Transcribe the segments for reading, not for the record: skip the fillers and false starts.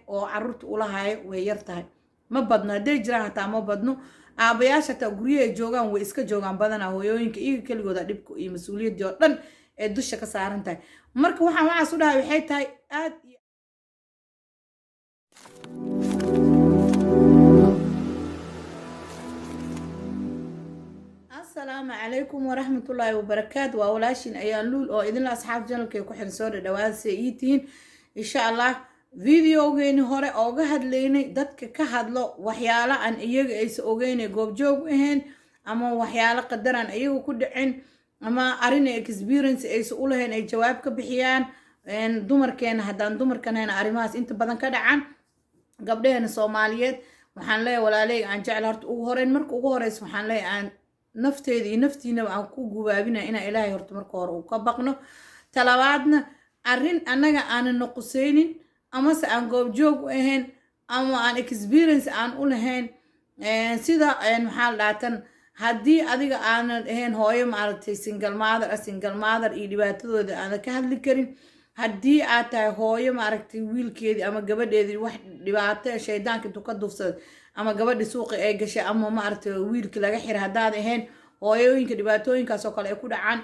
Oo caruurta ula hayo way yar tahay, ma badno. Hadday jiraan hataa ma badno. Aabayaasha hataa guryahay joogaan, way iska joogaan badanaa. Hooyooyinka iyaga keligooda dhibka iyo mas-uuliyaddii oo dhan ee dusha ka saaran tahay. Marka waxaan waxaas u dhahay waxay tahay aad iyo. Asalaamu calaykum waraxmatullaahi wabarakaatu. Waa walaashin Ayaan Luul oo idinla asxaab channelkay ku xiran. Soo dhadhawaada, si ii tihiin? Insha Allah videogeeni hore ooga hadlaynay dadka ka hadlo waxyaalo aan iyaga aysa ogeynay, goobjoog u ahayn, ama waxyaalo qadaraan iyaga ku dhicin, ama arrin experience aysa u lahayn ay jawaab ka bixiyaan. Dumarkeena, haddaan dumarkan hayna, arrimahaas inta badan ka dhacan gabdhaheena Soomaaliyeed. Waxaan leeyahay, walaaleyga aan jecla, horta ugu horeyn, marka ugu horeysa, waxaan leeyahay aan nafteeda iyo naftiinaba aan ku gubaabinaya inaan Ilaahay horta marka hore uu ka baqno. Talabaadna, arrin annaga aanan noquseynin, amase aan goobjoog u ahayn, ama aan experience aan u lahayn, sida maxaa la dhaatan, haddii adiga aanan ahayn hooyo, maaragtay, single mother ah, single mother iyo dhibaatadooda aanan ka hadli karin. Haddii aad tahay hooyo, maaragtay, wiilkeedii ama gabadheedii wax dhibaato shaydaanka intuu ka duufsaday, ama gabadhii suuqa ay gashay, ama maaragtay wiilkii laga xiray, haddaad ahayn hooyooyinka dhibaatooyinkaas oo kale ay ku dhacaan,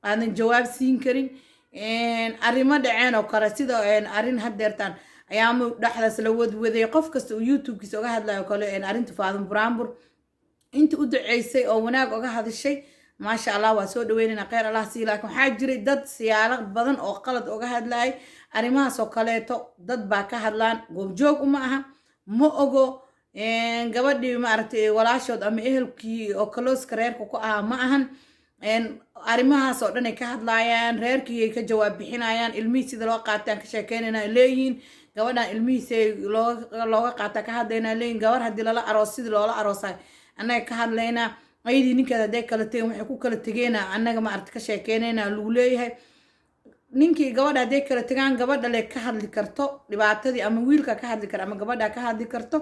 aadan jawaab siin karin. Arrimo dhaceen oo kale, sida arrin haddeertaan ayaama dhexdaas la wadwaday, qof kasta uu YouTube-kiisa oga hadlayo kale, arrinta Faadum Buraanbur. Inta u duceysay oo wanaag oga hadashay, maasha Allah, waa soo dhaweynayna, kheyr Allah sii. Laakiin waxaa jiray dad siyaalo badan oo qalad oga hadlayay arrimahaas oo kaleeto. Dad baa ka hadlaan, goobjoog uma aha, ma ogo gabadhii, maaragtay, walaashood ama ehelkii oo close-ka reerka ku ahaa ma ahan. Arrimahaas oo dhan ay ka hadlaayaan, reerkii ay ka jawaab bixinayaan, ilmihii sida loo qaataan ka sheekeynayna leeyihiin, gabadhan ilmihiisa looga qaataa ka hadlaynaa leeyihin, gabar haddii lala aroos sidii loola aroosay annaga ka hadlaynaa, ayadii ninkeeda hadday kala tegeen waxay ku kala tegeena annaga, maaragta, ka sheekeynayna lagu leeyahay. Ninkii gabadha hadday kala tegaan, gabadha le ka hadli karto dhibaatadii, ama wiilka ka hadli kara, ama gabadha ka hadli karto,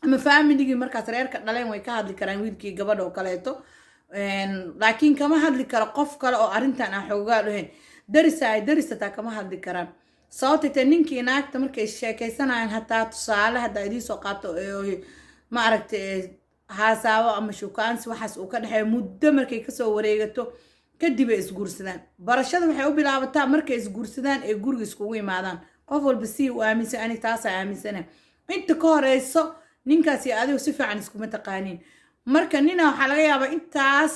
ama familigii markaas reerka dhaleen way ka hadli karaan, wiilkii gabadha oo kaleeto. Laakiin kama hadli karo qof kale oo arrintan aan xoogaa dhahayn. Darisa ay daris hataa kama hadli karaan, sababtay tahay ninkii naagta markay sheekaysanayaan, hataa tusaale haddaa idiin soo qaato, ma aragtay, haasaabo ama shukaansi waxaas uu ka dhexeeyo, muddo markay kasoo wareegato kadib ay isguursadaan. Barashada waxay u bilaabataa markay isguursadaan ee guriga iskugu imaadaan. Qof walba si uu aaminsan, ani taasaa aaminsana. Inta ka horeyso ninkaasi adigu si fiican iskuma taqaaniin. Marka nina waxaa laga yaabaa intaas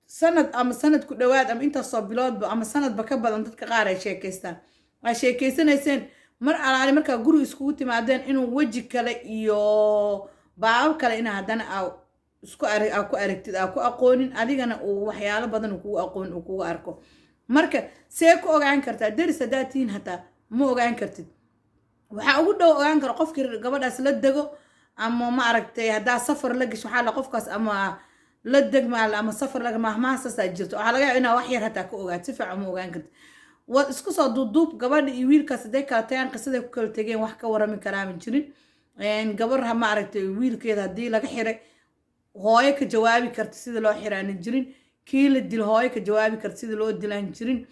sanad ama sanad ku dhawaad ama intaasoo biloodba ama sanadba ka badan dadka qaar ay sheekaystaan, ay sheekaysanayseen, mar alaali markaa guriga iskugu timaadeen inuu weji kale iyo baabab kale ina haddana aa isku aa ku aragtid, aa ku aqoonin, adigana uu waxyaalo badan uu kugu aqoon uu kugu arko. Marka see ku ogaan kartaa? Deris haddaad tihiin hataa ma ogaan kartid. Waxaa ugu dhow ogaan kara qofkii gabadhaas la dego, ama ma aragtay, haddaa safar la gasho, waxaa la qofkaas ama la degmaa ama safar laga mahmaasaasaa jirto, waxaa laga yaaba inaa wax yar hataa ka ogaad. Si fiican ma ogaan kartid. Waad isku soo duuduub, gabadha iyo wiilkaas hadday kala tagaan, qisaday ku kala tegeen wax ka warami karaama jirin. Gabar, ma aragtay, wiilkeeda haddii laga xiray, hooyo ka jawaabi karta sida loo xiraanan jirin. Kii la dil, hooyo ka jawaabi karta sida loo dilaan jirin.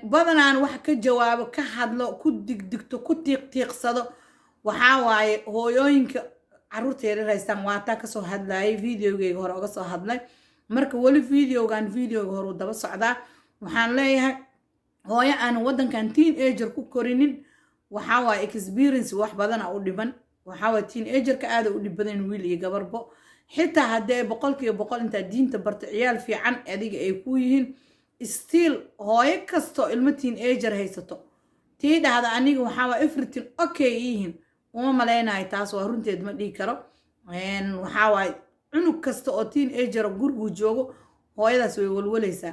Badanaan wax ka jawaabo, ka hadlo, ku digdigto, ku tiiqtiiqsado waxaa waaye hooyooyinka caruurta yaryar haystaan. Waataa kasoo hadlayay videogeyga hore oga soo hadlay. Marka weli videogan videoga hore uu daba socdaa. Waxaan leeyahay, hooyo aanan waddankan teenager ku korinin, waxaa waaye experience wax badana u dhiban. Waxaa waaye teenagerka aada u dhib badan, wiil iyo gabarbo. Xitaa haddii 100% intaa diinta barto, ciyaal fiican adiga ay ku yihiin, still hooyo kastoo ilmo teenager haysato tii dhahda "Aniga waxaa waa everything okay yihiin" uma malaynayo. Taas waa runteed, ma dhihi karo. Waxaa waaye cunug kasta oo teenager guriguu joogo, hooyadaas way walwalaysaa.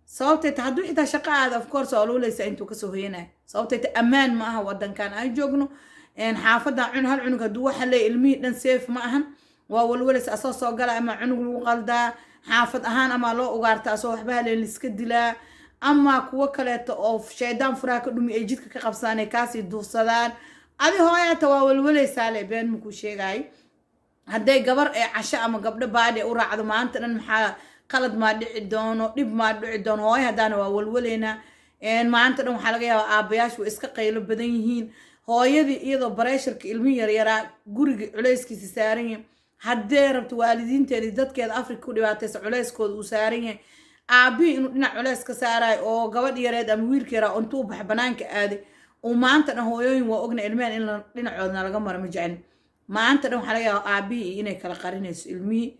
Sababtay ta hadduu xitaa shaqo aada, of course waa walwalaysaa intuu kasoo hoyanayo. Sababtay ta ammaan ma aha wadankan aan joogno. Xaafadda hal cunug hadduu waxa leeya, ilmihii dhan safe ma ahan. Waa walwalaysa, asoo soo gala ama cunug lagu qaldaa, xaafad ahaan ama loo ugaarta, asoo waxba haleen liska dilaa, ama kuwo kaleeto oo shaydaan furaha ka dhumi ay jidka ka qabsadaan, ay kaasii duufsadaan. Adi hooyata waa walwalaysaa le, been makuu sheegaayo. Hadday gabar ee casho ama gabdho baadhi u raacdo, maanta dhan maxaa qalad maa dhici doono, dhib maa dhici doono, hooyo haddaana waa walwaleynaa maanta dhan. Waxaa laga yaabaa aabayaashu way iska qaylo badan yihiin. Hooyadii iyadoo pressure-ka ilmi yaryaraa guriga culayskiisa saaran yahay, haddee rabto waalidiinteedii, dadkeeda Afrika ku dhibaataysa culayskooda uu saaran yahay, aabihii inuu dhinac culays ka saarayo oo gabadh yareed ama wiilka yaraa intuu bax banaanka aaday uu maanta dhan. Hooyooyin waa ogna ilmehen in dhinacoodna laga maro ma jecelin. Maanta dhan waxaa laga yaaba aabihii inay kala qarinayso ilmihii.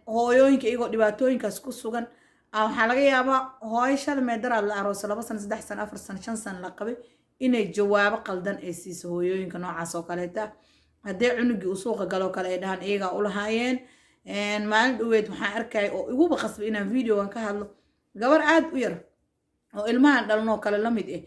Hooyooyinka iyagoo dhibaatooyinkaas ku sugan, waxaa laga yaabaa hooyo shalay meedaraad la aroosa, 2 sano, 3 sano, 4 sano, 5 sano la qabay, inay jawaabo qaldan ay siiso hooyooyinka noocaas oo kaleeta. Haddee cunugii uu suuqa galoo kale, ay dhahaan iyagaa u lahaayeen. Maalin dhaweed waxaan arkaya oo iguba qasbay inaan videogan ka hadlo gabar aad u yar oo ilmahan dhalanoo kale la mid ah.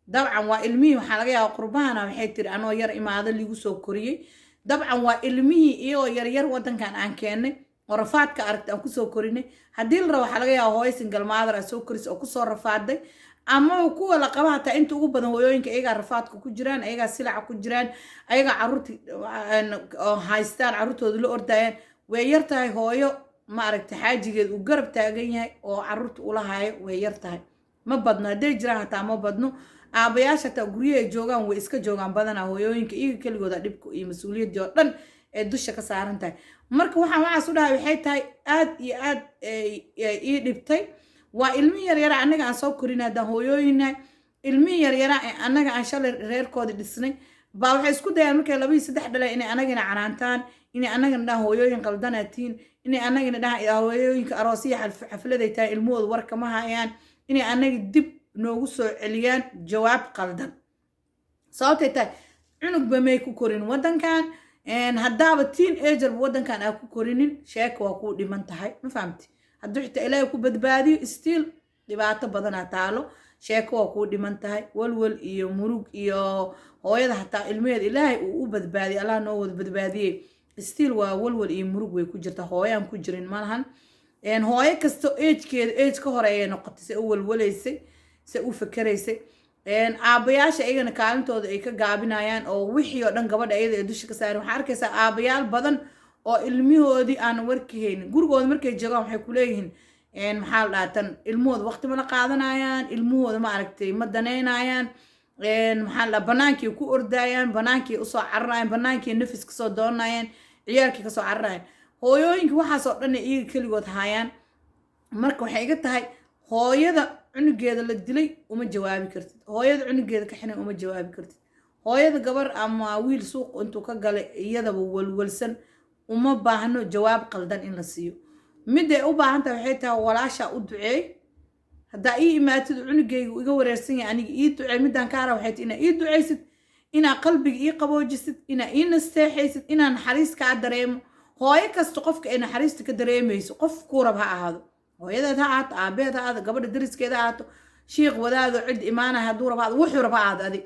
Dabcan waa ilmihii waxaa laga yaaba qurbahana, waxay tiri, anoo yar imaado liigu soo koriyey. Dabcan waa ilmihii iyagoo yaryar wadankan aan keennay oo rafaadka aragta aan kusoo korinay. Haddii la rabo, waxaa laga yaaba hooyo single mother aa soo korisa oo kusoo rafaaday, ama kuwa la qaba hataa. Inta ugu badan hooyooyinka iyagaa rafaadka ku jiraan, ayagaa silaca ku jiraan, ayagaa caruurta haystaan, caruurtooda la ordayaan. Way yar tahay hooyo, ma aragta, xaajigeed uu garab taagan yahay oo caruurta ula hayo. Way yar tahay, ma badno. Hadday jiraan hataa ma badno. Aabayaasha hataa guryahay joogaan, way iska joogaan badanaa. Hooyooyinka iyaga keligooda dhibka iyo mas-uuliyaddii oo dhan ee dusha ka saaran tahay. Marka waxaan waxaas u dhahay waxay tahay aad iyo aad ii dhibtay waa ilmihi yaryara annaga aan soo korin haddaan hooyooyinnahay. Ilmihii yaryara ee annaga aan shalay reerkoodii dhisnay baa waxay isku dayaan markay laba iyo saddex dhaleen inay anagina canaantaan, inay annagana dhahan hooyooyin qaldanaatiin, inay annagina dhahan hooyooyinka aroosiya xafladay tahay ilmahooda warkama hayaan, inay annaga dib noogu soo celiyaan jawaab qaldan. Sababtay tahay, cunugba may ku korin waddankan. Haddaaba teenager waddankan aa ku korinin, sheeka waa kuu dhiman tahay. Ma fahamti? Hadduu xitaa Ilaahay ku badbaadiyo, still dhibaato badanaa taalo. Sheeko waa kuu dhiman tahay, walwal iyo murug iyo hooyada hataa ilmaheeda Ilaahay uu u badbaadiyey, Allah noo wada badbaadiyey, still waa walwal iyo murug way ku jirta. Hooyaan ku jirin malahan. Hooyo kasto age-keeda age ka horeeyay noqotay, se u walwalaysay, se u fakeraysay. Aabayaasha iyagana kaalintooda ay ka gaabinayaan oo wixii oo dhan gabadha iyada ee dusha ka saaran. Waxaa arkaysaa aabayaal badan oo ilmihoodii aan warki haynin. Gurigooda markay joogaan waxay kuleeyihiin, maxaa la dhahaa tan, ilmahooda waqti ma la qaadanayaan, ilmahooda ma aragtay, ma daneynayaan. Maxaa la dhahaa, banaankii ku ordaayaan, banaankii usoo cararayaan, banaankii nafis kasoo doonayaan, ciyaalkii kasoo cararayaan. Hooyooyinka waxaasoo dhan iyaga keligood haayaan. Marka waxay iga tahay, hooyada cunugeeda la dilay uma jawaabi kartid, hooyada cunugeeda ka xiran uma jawaabi kartid, hooyada gabar ama wiil suuq intuu ka galay iyadaba walwalsan uma baahno jawaab qaldan in la siiyo. Miday u baahan tahay waxay tahay, walaashaa u duceey. Haddaa ii imaatid, cunugayga iga wareersan yahay, aniga ii duceey. Midaan kaa raba waxay tahay inaa ii ducaysid, inaa qalbiga ii qaboojisid, inaa ii nasteexaysid, inaa naxariis kaa dareemo. Hooyo kasta qofka ay naxariista ka dareemayso, qof kuu rab ha ahaado, hooyadeed ha ahaato, aabeed ha ahaado, gabadha dariskeeda ha ahaato, shiikh wadaado cid imaanaya hadduu rab ha ahaado, wuxuu rab ha ahaado, adig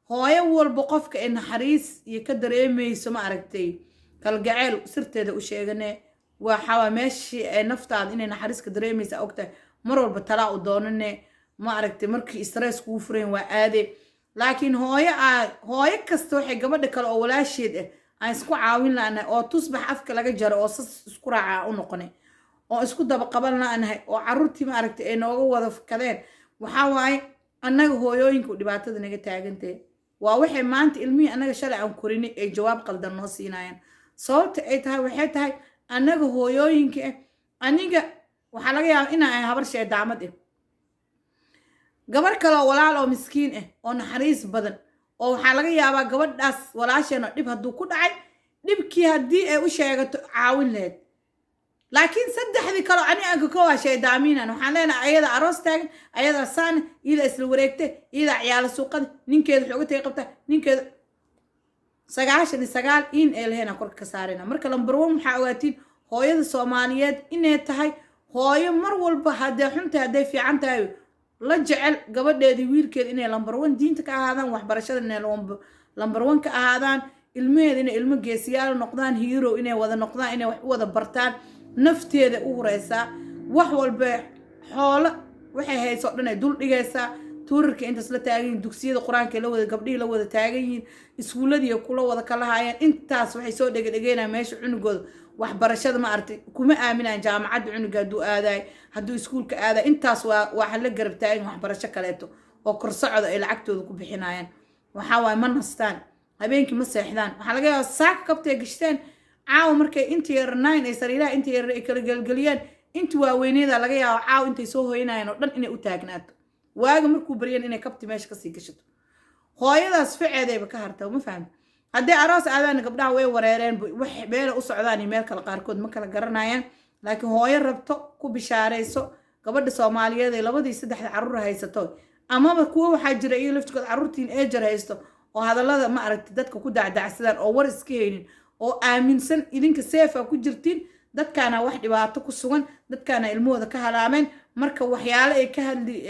hooyo walba qofka ay naxariis iyo ka dareemayso, ma aragtay, kalgaceyl sirteeda u sheegane. Waxaa meeshii ay naftaada inay naxariis ka dareemaysa ogtahay, mar walba talaa u doonane, ma aragtay, markii stress kugu furayn waa aade. Laakiin hooyo aa hooyo kasta waxay gabadha kale oo walaasheed ah aan isku caawin la'nahay oo tusbax afka laga jaro oo sas isku raaca u noqonay oo isku daba qaban la'nahay oo carruurtii, ma aragtay, ay nooga wada fakadeen. Waxaa waaye annaga hooyooyinku dhibaatada naga taagantahay waa waxay maanta ilmihii annaga shalay aan korinay ay jawaab qaldan noo siinayaan. Sababta ay tahay waxay tahay, annaga hooyooyinka ah, aniga waxaa laga yaabaa inaa ahay habar sheedaamad ah. Gabar kale oo walaal oo miskiin ah oo naxariis badan oo waxaa laga yaabaa gabadhaas walaasheena dhib hadduu ku dhacay, dhibkii haddii ay u sheegato caawin lahayd. Laakiin saddexdii kaleo ani aan kakowaa shaydaamiinan, waxaan leenahay ayada aroos taagan, ayadaa saana, iyadaa isla wareegtay, iyadaa ciyaala suuqada, ninkeeda xooga tagay qabta, ninkeeda 99 in ay lahayn korka ka saarayna. Marka number one, waxaa ogaatiin hooyada Soomaaliyeed inay tahay hooyo mar walba, haddee xuntahay, hadday fiican tahay, la jecel gabadheedii, wiilkeeda inay number one diinta ka ahaadaan, waxbarashada inay number one ka ahaadaan, ilmaheeda inay ilmo geesiyaal noqdaan, hero inay wada noqdaan, inay wax u wada bartaan. Nafteeda u hureysaa wax walba, xoolo waxay hayso dhan ay dul dhigaysaa. Tuurarka intaas la taagan yihin, dugsiyada Qur-aanka la wada, gabdhihii la wada taagan yihiin, iskuuladii kula wada kala haayaan. Intaas waxay soo dhegedhegeynayaan meesha cunugooda waxbarashada, ma aragtay, kuma aaminayaan. Jaamacadda cunuga hadduu aadaay, hadduu iskuulka aadaay, intaas waa waxa la garab taagan waxbarasho kaleeto oo korsocda ay lacagtooda ku bixinayaan. Waxaa waaye, ma nastaan, habeenkii ma seexdaan. Waxaa laga yaabaa saaka kabtay gashteen, caawa markay inta yar 9 ay sariiraha inta yar ay kala gelgeliyaan, inta waaweyneeda laga yaabo caawa intay soo hoyanayaan oo dhan inay u taagnaato. Waaga markuu baryan inay kabti meesha kasii gashato. Hooyadaas ficeedayba ka harta, ma fahamta? Haddii aroos aadaan, gabdhaha way wareereen, wax meela u socdaan iyo meel kale qaarkood ma kala garanayaan. Laakiin hooyo rabto ku bishaarayso gabadha Soomaaliyeed ee labadii saddexda carruur haysato, amaba kuwo waxaa jira iyo laftigood carruurtiin eejar haysto, oo hadallada ma aragti dadka ku dacdacsadaan oo war iska haynin oo aaminsan idinka seefa ku jirtiin, dadkaana wax dhibaato ku sugan, dadkaana ilmahooda ka halaameen. Marka waxyaale ay ka hadli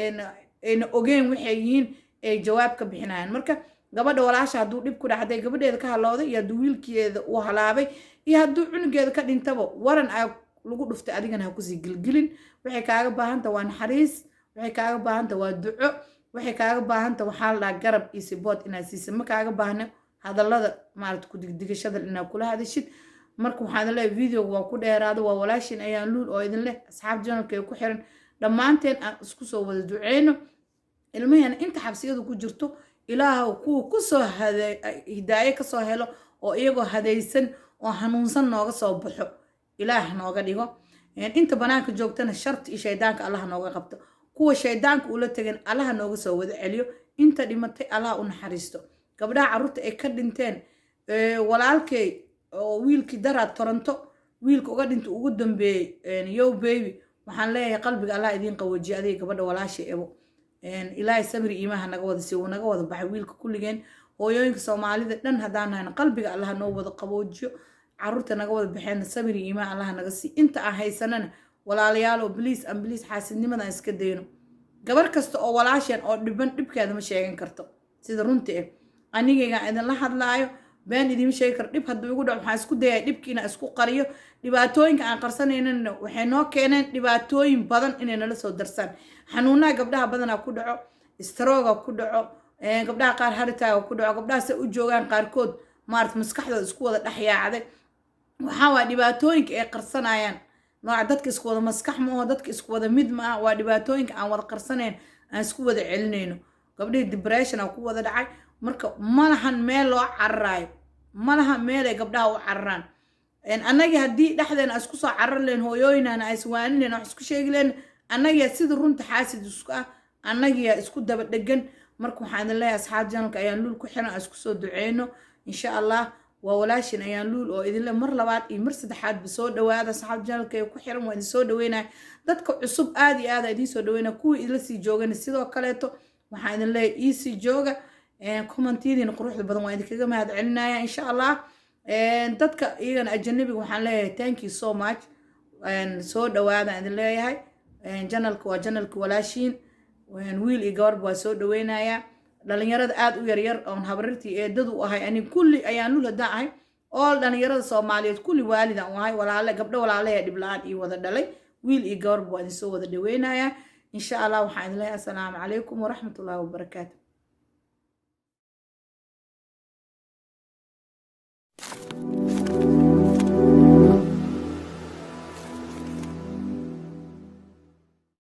ayna ogeen waxay yihiin ay jawaab ka bixinayaan. Marka gabadha walaasha hadduu dhib ku dhacday, gabadheeda ka halowday, iyo hadduu wiilkeeda uu halaabay, iyo hadduu cunugeeda ka dhintaba, waran aa lagu dhuftay, adigana ha kusii gilgilin. Waxay kaaga baahanta waa naxariis, waxay kaaga baahanta waa duco, waxay kaaga baahanta waxaa la dhahaa garab iyo support inaad siisa. Ma kaaga baahno hadallada maarata ku digdigashada inaad kula hadashid. Marka waxaan idin leeyahay, videoga waa ku dheeraada. Waa walaashin ayaan luul oo idin leh, asxaab channelka ee ku xiran, dhammaanteen aan isku soo wada duceyno ilmaheena inta xabsiyadu ku jirto. Ilaah kuwa kusoo hidaaye kasoo helo oo iyagoo hadaysan oo hanuunsan nooga soo baxo, Ilaah nooga dhigo. Inta banaanka joogtana sharti iyo shaydaanka Allah nooga qabto. Kuwa shaydaanka ula tegan Allaha nooga soo wada celiyo. Inta dhimatay Allah u naxariisto. Gabdhaha carruurta ay ka dhinteen, walaalkay oo wiilkii daraad Toronto wiilka uga dhinta ugu dambeeyey, yo baby, waxaan leeyahay qalbiga Allah idiin qawoojiye, adiga gabadha walaasha ebo. Ilaahay sabri iimaha naga wada si uu naga wada baxay wiilka. Kulligeen hooyooyinka Soomaalida dhan haddaan nahayna, qalbiga Allah noo wada qaboojiyo. Caruurta naga wada baxeenna sabri iimaha Allah naga sii. Inta aan haysanana, walaalayaal, oo please and please, xaasidnimadan iska dayno. Gabar kasta oo walaasheen oo dhiban dhibkeeda ma sheegan karto sida runti ah. Anigaygaan idinla hadlaayo, been idiima sheegi karo. Dhib hadduu igu dhaco, waxaan isku dayaya dhibki inaan isku qariyo. Dhibaatooyinka aan qarsanaynana waxay noo keeneen dhibaatooyin badan inay nala soo darsaan. Xanuunaha gabdhaha badanaa ku dhaco, strokega ku dhaco gabdhaha qaar, haritaaga ku dhaco gabdhaha se u joogaan qaarkood, maarata maskaxdooda isku wada dhexyaacday. Waxaa waa dhibaatooyinka ay qarsanayaan nooca. Dadka isku wada maskax ma aho, dadka isku wada mid ma ah. Waa dhibaatooyinka aan wada qarsanayn, aan isku wada celinayno. Gabdhihii depression aa ku wada dhacay. Marka malahan meel loo cararaayo, malaha meelay gabdhaha u cararaan. Annagii haddii dhexdeena isku soo carar leen, hooyooyinana iswaanin leen, wax isku sheegi leen, annagiyaa sida runta xaasid isku ah, annagiyaa isku daba dhegan. Marka waxaan idin leeyahay, asxaab channelka ayaan luul ku xiran, aan isku soo duceyno insha Allah. Waa walaashin ayaan luul oo idinle mar labaad iyo mar saddexaadba soo dhawaada. Asxaab channelka ee ku xiran waa idin soo dhaweynaya. Dadka cusub aad iyo aad idiin soo dhaweynaya. Kuwii idinla sii joogana sidoo kaleeto waxaan idin leeyahay iisii jooga. Commentiyadiina quruxda badan waa idinkaga mahad celinaya insha Allah. Dadka iyagana ajanabiga waxaan leeyahay thank you so much, soo dhawaada idin leeyahay. Channelka waa channelka walaashiin, wiil iyo gabarba waa soo dhaweynayaa. Dhalinyarada aada u yaryar oon habrirtii eedadu u ahay ani, kulli ayaan lul haddaan ahay oo dhalinyarada Soomaaliyeed kulli waalidan u ahay, walaale gabdho walaalahe dhib la-aan ii wada dhalay, wiil iyo gabarba waa idin soo wada dhaweynayaa insha Allah. Waxaan idin leeyahay assalaamu calaykum waraxmatullaahi wabarakaatu.